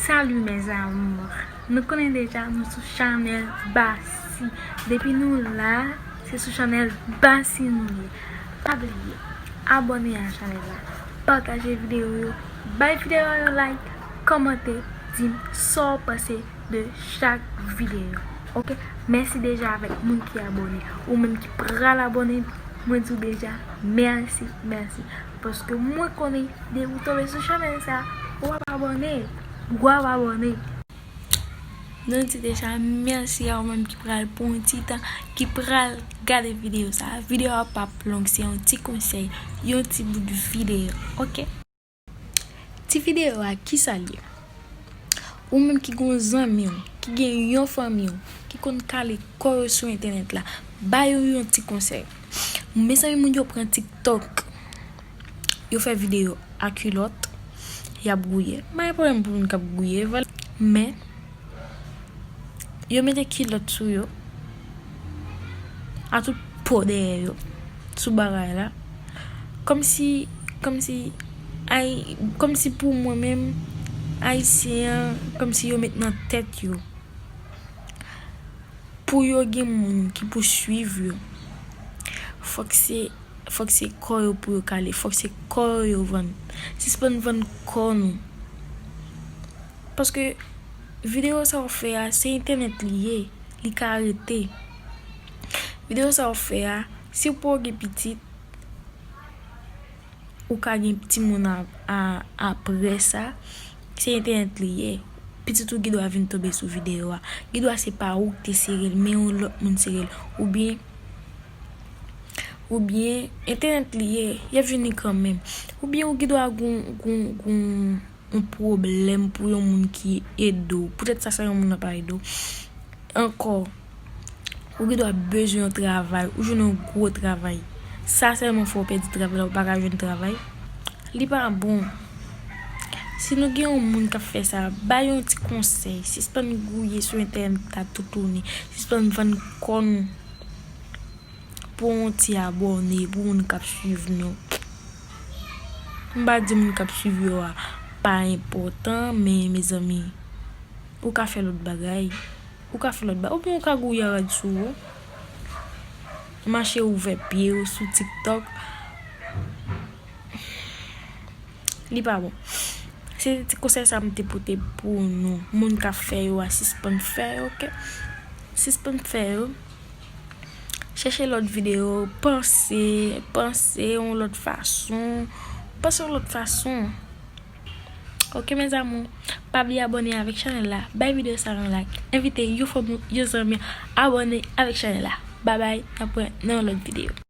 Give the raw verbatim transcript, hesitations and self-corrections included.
Salut mes amours. Nou konnen deja nou sou chanèl Basi. Depi nou la, se sou chanèl Basi nou ye. Pa bliye abòne a chanèl la, pataje videyo yo, bay videyo yo like, kòmante, di m sa w panse de chak videyo. Oke? Mèsi deja avèk moun ki abòne. Ou menm ki pral abòne, mwen di w deja mèsi, mèsi. Paske mwen konnen depi w tonbe sou chanèl sa, w ap abòne, w ap abòne. Nou di deja mèsi a ou menm ki pral pran yon ti tan, ki pral gade videyo sa. Videyo a p ap long, se yon ti konsèy, yon ti bout videyo, oke? Ti videyo a, kisa l ye? Ou menm ki gon zanmi w, ki gen yon fanmi w, ki konn kale kò yo sou entènèt la, ba yo yon ti konsèy. Mezanmi, moun yo pran TikTok, yo fè videyo a kilòt, y ap gouye. M pa gen pwoblèm pou moun k ap gouye, vre. Men, yo mete kilòt sou yo, a tout po dèyè yo, sou bagay la. Kòmsi, kòmsi, ay, kòmsi pou mwen menm, Ayisyen an, kòmsi yo met nan tèt yo, pou yo gen moun ki pou swiv yo, fòk se, fòk se kò yo pou yo kale, fòk se kò yo yo vann. Sispann vann kò nou. Paske videyo sa w fè a, se entènèt li ye, li ka rete. Videyo sa w fè a, si w pa gen pitit, ou ka gen timoun a, a, apre sa, se entènèt li ye. Pitit ou gen dwa vin tonbe sou videyo a. Gen dwa se pa ou ki te sere l, men yon lòt moun sere l. Oubyen, oubyen, entènèt li ye, y ap jwenn li kanmenm. Oubyen ou gen dwa gon, gon, gon, yon pwoblèm pou yon moun ki ede w. Poutèt sa, sa yon moun nan pa ede w. Ankò, ou gen dwa bezwen yon travay, ou jwenn yon gwo travay. Sa sèlman fè w pèdi travay la, ou pa ka jwenn travay. Li pa bon. Si nou gen yon moun k ap fè sa, ba yo yon ti konsèy. Sispann gouye sou entènèt la toutouni. Sispann vann kò nou pou yon ti abòne, pou moun k ap swiv nou. M pa di moun k ap swiv yo a pa enpòtan, men mezanmi, ou ka fè lòt bagay. Ou ka fè lòt bagay. Oubyen ou ka gouye a rad sou ou. Mache ouvè pye w sou TikTok. Li pa bon. Se ti konsèy sa m te pote pou nou. Moun k ap fè yo a, sispann fè yo, oke? Sispann fè yo. Chèche lòt videyo, panse, panse yon lòt fason. Panse yon lòt fason. Oke, mes amours, pa bliye abòne avèk chanèl la. Bay videyo sa yon like. Envite yon fanmi, yon zanmi abòne avèk chanèl la. Babay, n ap wè nan yon lòt videyo.